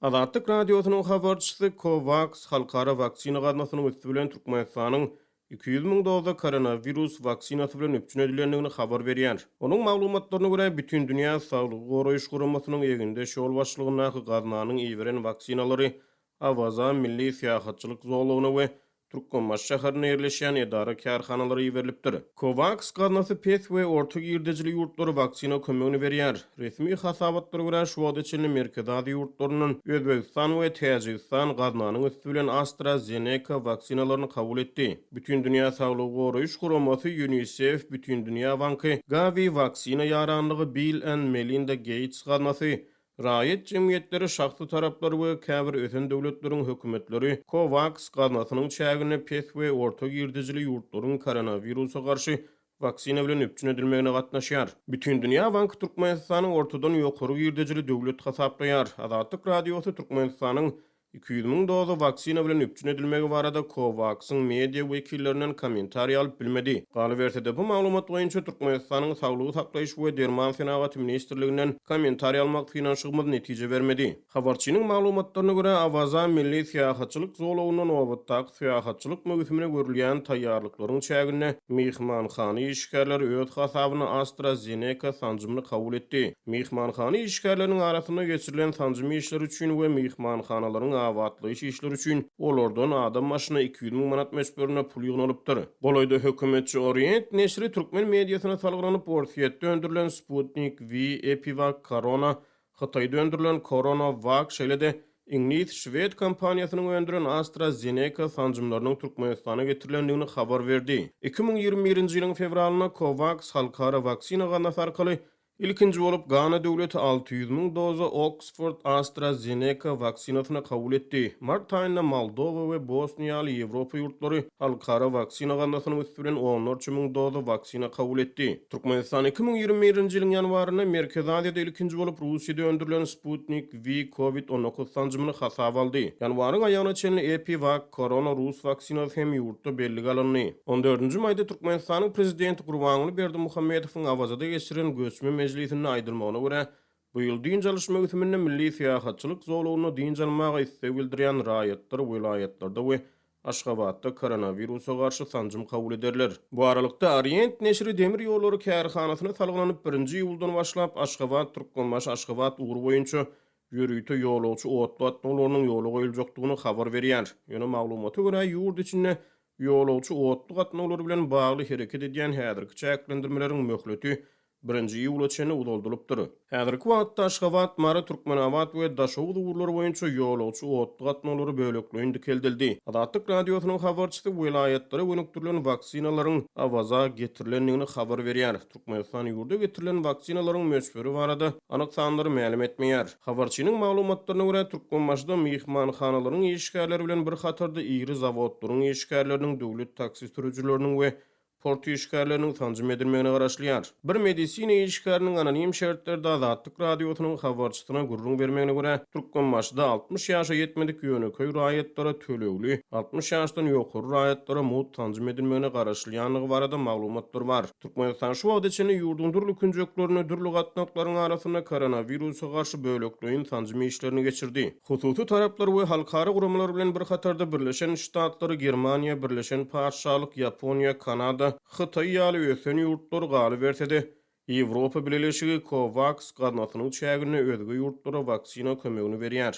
Azatlyk Radiosynyň habarçysy COVAX halkara waksina gaznasynyň üsti bilen Türkmenistanyň 200 müň doza koronawirus waksinasy bilen üpjün edilendigini habar berýär. Onuň maglumatlaryna görä, Bütindünýä Saglygy Goraýyş Guramasynyň egindeş ýolbaşçylygyndaky gaznanyň iberen waksinalary Awaza milli syýahatçylyk zolagyna we Türkmenbaşy şäherinde ýerleşýän edara-kärhanalara iberilipdir. COVAX gaznasy pes we orta girdejili ýurtlara waksina kömegini berýär. Resmi hasabatlara görä, şu wagta çenli Merkezi Aziýa ýurtlaryndan Özbegistan we Täjigistan gaznanyň üsti bilen AstraZeneca waksinalaryny kabul etdi. Bütindünýä Saglygy Goraýyş Guramasy, UNICEF, Bütindünýä Banky, Gavi waksina ýaranlygy, Bill and Melinda Geýts gaznasy, Raýat jemgyýetleri, şahsy taraplar we käbir ösen döwletleriň hökümetleri COVAX gaznasynyň çäginde pes we orta girdejili ýurtlaryň koronawirusa garşy waksina bilen üpjün edilmegine gatnaşýar. Bütindünýä banky Türkmenistany ortadan ýokary girdejili döwlet hasaplaýar. Azatlyk Radiosy Türkmenistanyň 200 müň doza waksina bilen üpjün edilmegi barada COVAX-yň media wekillerinden kommentariý alyp bilmedi. Galyberse-de, bu maglumat boýunça Türkmenistanyň Saglygy saklaýyş we derman senagaty ministrliginden kommentariý almak synanyşygymyz netije bermedi. Habarçynyň maglumatlaryna görä, Awaza milli syýahatçylyk zolagynda nobatdaky syýahatçylyk möwsümine görülýän taýýarlyklaryň çäginde myhmanhana işgärleri öz hasabyna AstraZeneca sanjymyny kabul etdi. Myhmanhana işgärleriniň arasynda geçirilen sanjym işleri üçin we myhmanhanalaryň abatlaýyş işleri üçin olardan adam başyna 200 müň manat möçberinde pul ýygnalypdyr. Golaýda hökümetçi Orient neşiri türkmen mediasyna salgylanyp, Orsýetde öndürilen Sputnik V, EpiVac Corona, Hytaýda öndürilen CoronaVac, şeýle-de iňlis-şwed kompaniýasynyň öndüren AstraZeneca sanjymlarynyň Türkmenistana getirilendigini habar berdi. 2021-nji ýylyň fewralynda COVAX halkara waksina gaznasy arkaly Ilkinji bolup Gana döwleti 600 müň doza Oksford-AstraZeneca waksinasyny kabul etdi. Mart aýynda Moldowa we Bosniýa ýaly Ýewropa ýurtlary halkara waksina gaznasynyň üsti bilen onlarça müň doza waksina kabul etdi. Türkmenistan 2021-nji ýylyň ýanwarynda Merkezi Aziýada ilkinji bolup Russiýada öndürilen Sputnik V Covid 19 sanjymyny hasaba aldy. Ýanwaryň aýagyna çenli EpiVac Corona rus waksinasy hem ýurtda bellige alyndy. On dördünji maýda Türkmenistanyň Prezidenti Gurbanguly Berdimuhamedowyň Awazada geçiren göçme mejlisinde aýdylmagyna görä, bu ýyl dynç alyş möwsüminde milli syýahatçylyk zolagynda dynç almaga isleg bildirýän raýatlar welaýatlarda we Aşgabatda koronawirusa garşy sanjym kabul ederler. Bu aralykda, Orient neşiri demir ýollary kärhanasyna salgylanyp, birinji iýuldan başlap Aşgabat, Türkmenbaşy, Aşgabat ugry boýunça ýörite ýolagçy otly gatnawlarynyň ýola goýuljakdygyny habar berýär. Ýöne maglumata görä, ýurt içinde ýolagçy otly gatnawlary bilen bagly hereket edýän häzirki çäklendirmeleriň möhleti birinji iýula çenli uzaldylypdyr. Häzirki wagtda Aşgabat, Mary, Türkmenabat we Daşoguz ugurlary boýunça ýolagçy otly gatnawlary bölekleýin dikeldildi. Azatlyk Radiosynyň habarçysy welaýatlara gönükdirilen waksinalaryň Awaza getirilendigini habar berýär. Türkmenistan ýurda getirilen waksinalaryň möçberi barada anyk sanlary mälim etmeýär. Habarçynyň maglumatlaryna görä, Türkmenbaşyda myhmanhanalaryň işgärleri bilen bir hatarda iri zawodlaryň işgärleriniň, döwlet taksi sürüjileriniň we port işgärleriniň sanjym edilmegine garaşylýar. Bir medisina işgäriniň anonim şertlerde Azatlyk Radiosynyň habarçysyna gürrüň bermegine görä, Türkmenbaşyda 60 ýaşa ýetmedik ýönekeý raýatlara tölegli, 60 ýaşdan ýokary raýatlara mugt sanjym edilmegine garaşylýandygy barada maglumatlar bar. Türkmenistan şu wagta çenli ýurduň dürli künjeklerinde dürli gatnaklaryň arasynda koronawirusa garşy bölekleýin sanjym işlerini geçirdi. Hususy taraplar we halkara guramalar bilen bir hatarda Birleşen Ştatlary, Germaniýa, Birleşen Patyşalyk, Ýaponiýa, Kanada, Hytaý ýaly ösen ýurtlar, galyberse-de, Ýewropa Bileleşigi COVAX gaznasynyň çäginde özge ýurtlara waksina kömegini berýär.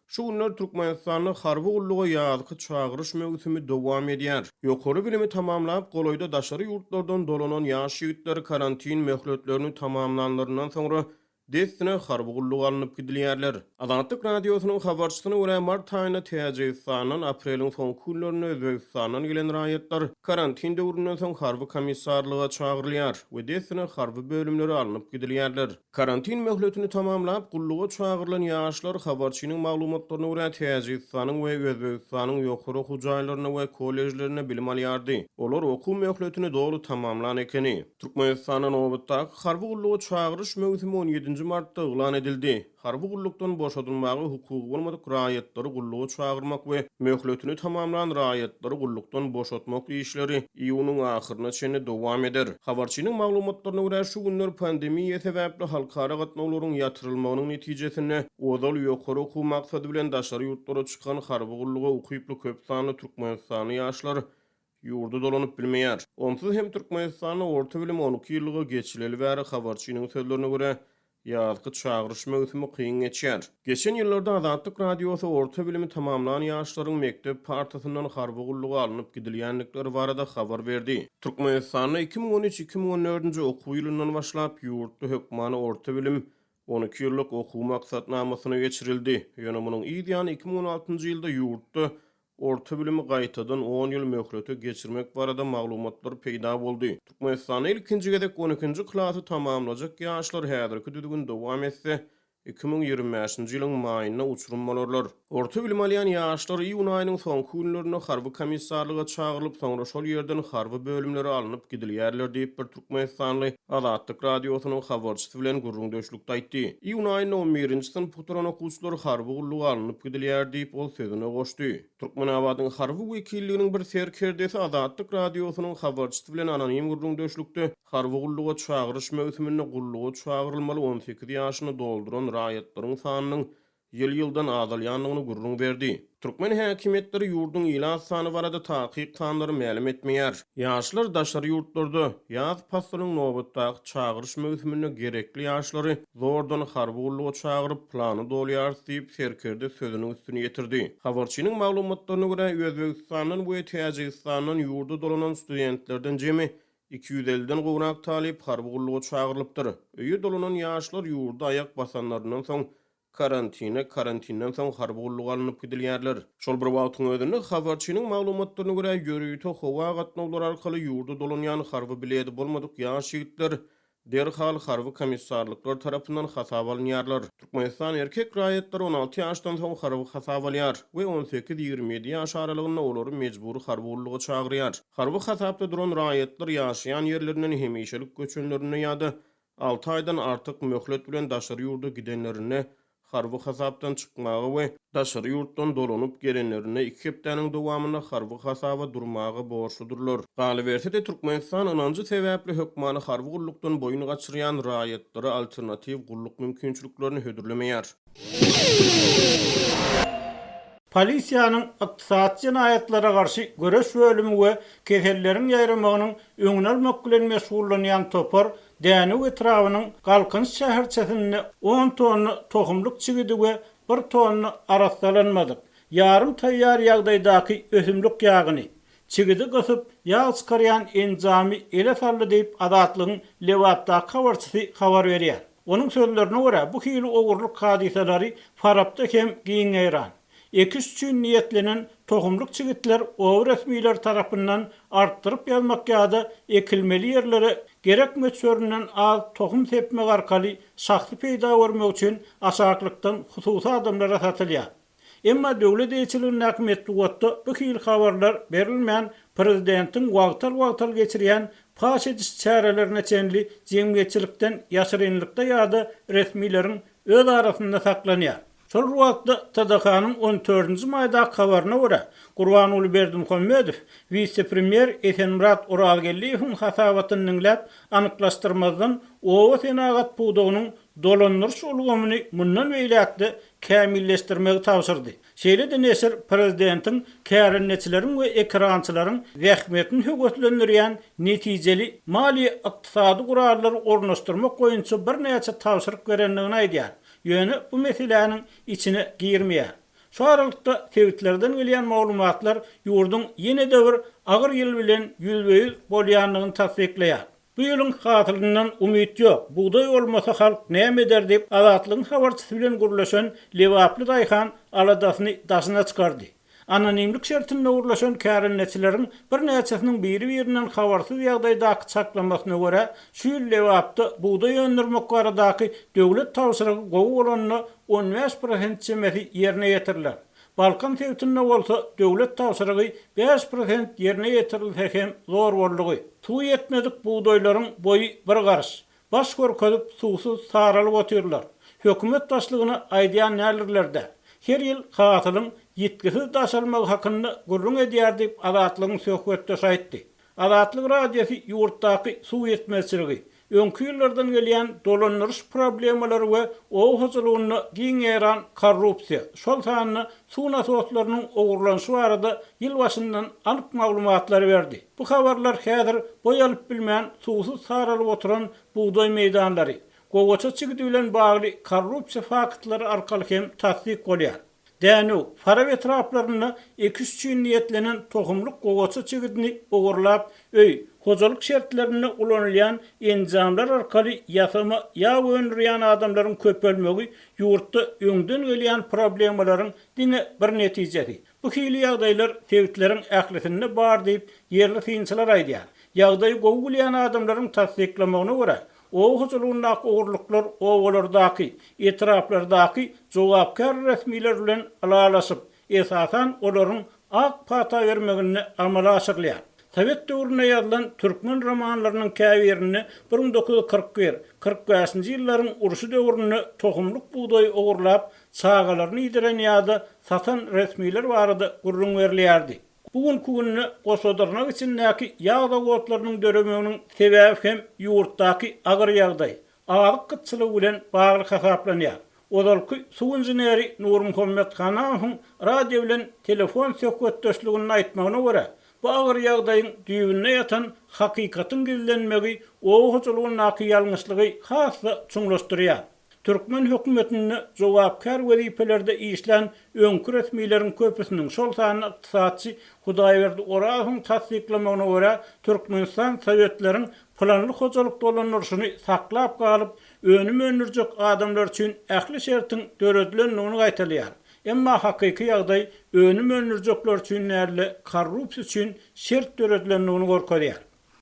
Şu günler Türkmenistanda harby gulluga ýazky çagyryş möwsümi dowam edýär. Ýokary bilimi tamamlap, golaýda daşary ýurtlardan dolanan ýaş ýigitler karantin möhletlerini tamamlanlaryndan soňra dessine harby gulluga alnyp gidilýärler. Azatlyk Radiosynyň habarçysyna görä, mart aýynda Täjigistandan, apreliň soňky günlerinde Özbegistandan gelen raýatlar karantin döwründen soň harby komissarlyga çagyrylýar we dessine harby bölümlere alnyp gidilýärler. Karantin möhletini tamamlap, gulluga çagyrylan ýaşlar, habarçynyň maglumatlaryna görä, Täjigistanyň we Özbegistanyň ýokary okuw jaýlarynda we kolležlerinde bilim alýardy. Olar okuw möhletini doly tamamlan ekeni. Türkmenistanda nobatdaky harby gulluga çagyryş möwsümi on ýedinji. 12-nji martda yglan edildi. Harby gullukdan boşadylmaga hukugy bolmadyk raýatlary gulluga çagyrmak we möhletini tamamlan raýatlary gullukdan boşatmak işleri iýunyň ahyryna çenli dowam eder. Habarçynyň maglumatlaryna görä, şu günler pandemiýa sebäpli halkara gatnawlaryň ýatyrylmagynyň netijesinde ozal ýokary okuw maksady bilen daşary ýurtlara çykan harby gulluga ukyply köp sanly türkmenistanly ýaşlar ýurda dolanyp bilmeýär. Onsuz hem Türkmenistanda orta bilim 12 ýyllyga geçileli bäri habarçynyň sözlerine görä, ýazky çagyryş möwsümi kyn geçýär. Geçen ýyllarda Azatlyk Radiosy orta bilimi tamamlan ýaşlaryň mekdep partasyndan harby gulluga alnyp gidilýändikleri barada habar berdi. Türkmenistanda 2013, 2014-nji okuw ýylyndan başlap ýurtda hökmany orta bilim 12 ýyllyk okuw maksatnamasyna geçirildi. Ýöne munuň yz ýany 2016-njy ýylda ýurtda Orta bilimi gaýtadan on ýyl möhlete geçirmek barada maglumatlar peýda boldy. Türkmenistanda ilkinji gezek on ikinji klasy tamamlajak ýaşlar häzirki düzgün dowam etse, 2025-nji ýylyň maýynda uçurym bolarlar. Orta bilim alýan ýaşlar iýun aýynyň soňky günlerinde harby komissarlyga çagyrylyp, soňra şol ýerden harby bölümlere alnyp gidilýärler diýip, bir türkmenistanly Azatlyk Radiosynyň habarçysy bilen gürrüňdeşlikde aýtdy. Iýun aýynda on birinji synp gutaran okuwçylar harby gulluga alnyp gidilýär diýip, ol sözüne goşdy. Türkmenabadyň harby wekilliginiň bir serkerdesi Azatlyk Radiosynyň habarçysy bilen anonim gürrüňdeşlikde harby gulluga çagyryş möwsüminde gulluga çagyrylmaly 18 ýaşyny dolduran raýatlaryň sanynyň ýyl-ýyldan azalýandygyny gürrüň berdi. Türkmen häkimiýetleri ýurduň ilat sany barada takyk sanlary mälim etmeýär. Ýaşlar daşary ýurtlarda, ýaz paslynyň nobatdaky çagyryş möwsüminde gerekli ýaşlary zordan harby gulluga çagyryp, plany dolýarys diýip, serkerde sözüniň üstüni ýetirdi. Habarçynyň maglumatlaryna görä, Özbegistandan we Täjigistandan ýurda dolanan studentlerden jemi 250-den gowrak talyp harby gulluga çagyrylypdyr. Öýe dolanan ýaşlar ýurda aýak basanlaryndan soň karantine, karantinden soň harby gulluga alnyp gidilýärler. Şol bir wagtyň özünde, habarçynyň maglumatlaryna görä, ýörite howa gatnawlary arkaly ýurda dolanýan harby biledi bolmadyk ýaş ýigitler derhal harby komissarlyklar tarapyndan hasaba alynýarlar. Türkmenistan erkek raýatlary 16 ýaşdan soň harby hasaba alýar we on sekiz-ýigrimi ýedi ýaş aralygynda olary mejbury harby gulluga çagyrýar. Harby hasapda duran raýatlar ýaşaýan ýerlerinden hemişelik göçenlerinde ýa-da alty aýdan artyk möhlet bilen daşary ýurda gidenlerinde harby hasapdan çykmaga we daşary ýurtdan dolanyp gelenlerinde iki hepdäniň dowamynda harby hasaba durmaga borçludyrlar. Galyberse-de, Türkmenistan ynanjy sebäpli hökmany harby gullukdan boýun gaçyrýan raýatlara alternatiw gulluk mümkinçiliklerini hödürlemeýär. Polisiýanyň ykdysady jenaýatlara garşy göreş bölümi we keselleriň ýaýramagynyň öňüni almak bilen meşgullanýan topar Dänew etrabynyň Galkynyş şäherçesinde on tonna tohumlyk çigidi we bir tonna arassalanmadyk, ýarym taýýar ýagdaýdaky ösümlik ýagyny, çigidi gysyp, ýag çykarýan enjamy ele saldy diýip, Azatlygyň Lebapdaky habarçysy habar berýär. Onuň sözlerine görä, bu hili ogurlyk hadysalary Farapda hem giň ýaýran. Ekiş üçin niýetlenen tohumlyk çigitler oba resmileri tarapyndan artdyryp ýazmak ýa-da ekilmeli ýerlere gerek möçberinden az tohum sepmek arkaly şahsy peýda görmek üçin aşaklykdan hususy adamlara satylýar. Emma döwlet eýeçiligindäki metbugatda bu hili habarlar berilmän, prezidentiň wagtal-wagtal geçirýän paş ediş çärelerine çenli jemgyýetçilikden ýaşyrynlykda ýa-da resmileriň öz arasynda saklanýar. Şol bir wagtda, TDH-nyň on dördünji maýdaky habaryna görä, Gurbanguly Berdimuhamedow wise-premýer Esenmyrat Orazgeldiýewiň hasabatyny diňläp, anyklaşdyrmazdan oba senagat pudagynyň dolandyryş ulgamyny mundan beýläk-de kämilleşdirmegi tabşyrdy. Şeýle-de neşir prezidentiň kärendeçileriň we ekerançylaryň zähmetini höweslendirýän netijeli maliýe-ykdysady gurallary ornaşdyrmak boýunça birnäçe tabşyryk berendigini aýdýar. Ýöne bu meseläniň içine girmeýär. Şu aralykda sebitlerden gelýän maglumatlar ýurduň ýene-de bir agyr ýyl bilen ýüzbe-ýüz bolýandygyny tassyklaýar. Bu ýylyň hasylyndan umyt ýok, bugdaý bolmasa halk näme eder diýip, Azatlygyň habarçysy bilen gürleşen lebaply daýhan aladasyny daşyna çykardy. Anonimlik şertinde gürleşen kärendeçileriň birnäçesiniň biri-birinden habarsyz ýagdaýdaky çaklamasyna görä, şu ýyl Lebapda bugdaý öndürmek baradaky döwlet tabşyrygy gowy bolanda 15 prosent çemesi ýerine ýetiriler. Balkan sebitinde bolsa döwlet tabşyrygy 5 prosent ýerine ýetirilse hem zor boldugy. Suwy ýetmedik bugdaýlaryň boýy bir garyş. Baş görkezip suwsuz saralyp otyrlar. Hökümet başlygyna aýdýan däldirler-dä. Her ýyl hasylyň ýitgisiz daşalmagy hakynda gürrüň edýär diýip, Azatlygyň söhbetdeşi aýtdy. Azatlyk Radiosy ýurtdaky suw ýetmezçiligi, öňki ýyllardan gelýän dolandyryş problemalary we oba hojalygynda giň ýaýran korrupsiýa, şol sanda suw nasoslarynyň ogurlanyşy barada ýyl başyndan anyk maglumatlary berdi. Bu habarlar häzir boý alyp bilmän suwsuz saralyp oturan bugdaý meýdanlary, gowaça çigidi bilen bagly korrupsiýa faktlary arkaly hem tassyk bolýar. Dänew, Farap etraplarynda ekiş üçin niýetlenen tohumlyk gowaça çigidini ogurlap, öý, hojalyk şertlerinde ulanylýan enjamlar arkaly ýasama ýag öndürýän adamlaryň köpelmegi ýurtda öňden gelýän problemalaryň diňe bir netijesi. Bu hili ýagdaýlar sebitleriň ählisinde bar diýip, ýerli synçylar aýdýar. Ýagdaýy gowy bilýän adamlaryň tassyklamagyna görä, Oba hojalygyndaky ogurlyklar obalardaky, etraplardaky jogapkär resmiler bilen ylalaşyp, esasan olaryň ak pata bermeginde amala aşyrylýar. Sowet döwründe ýazylan türkmen romanlarynyň käbirinde 1941, 45-nji ýyllaryň urşy döwründe tohumlyk bugdaýy ogurlap, çagalaryny iýdiren ýa-da satan resmiler barada gürrüň berilýärdi. Bu günki günde goşadyrnak içindäki ýag zawodlarynyň döremeginiň sebäbi hem ýurtdaky agyr ýagdaý, azyk gytçylygy bilen bagly hasaplanýar. Ozalky suw inženeri Nurmuhammet Hanamowyň radio bilen telefon söhbetdeşliginde aýtmagyna görä, bu agyr ýagdaýyň düýbünde ýatan hakykatyň gizlenmegi oba hojalygyndaky ýalňyşlygy has-da çuňlaşdyrýar. Türkmen hökümetinde jogapkär wezipelerde işlän öňki resmileriň köpüsiniň, şol sanda ykdysatçy Hudaýberdi Orazowyň tassyklamagyna görä, Türkmenistan sowetleriň planly hojalyk dolandyryşyny saklap galyp, önüm öndürjek adamlar üçin ähli şertiň döredilendigini gaýtalaýar. Emma hakyky ýagdaý önüm öndürjekler üçin däl-de, korrupsiýa üçin şert döredilendigini görkezýär.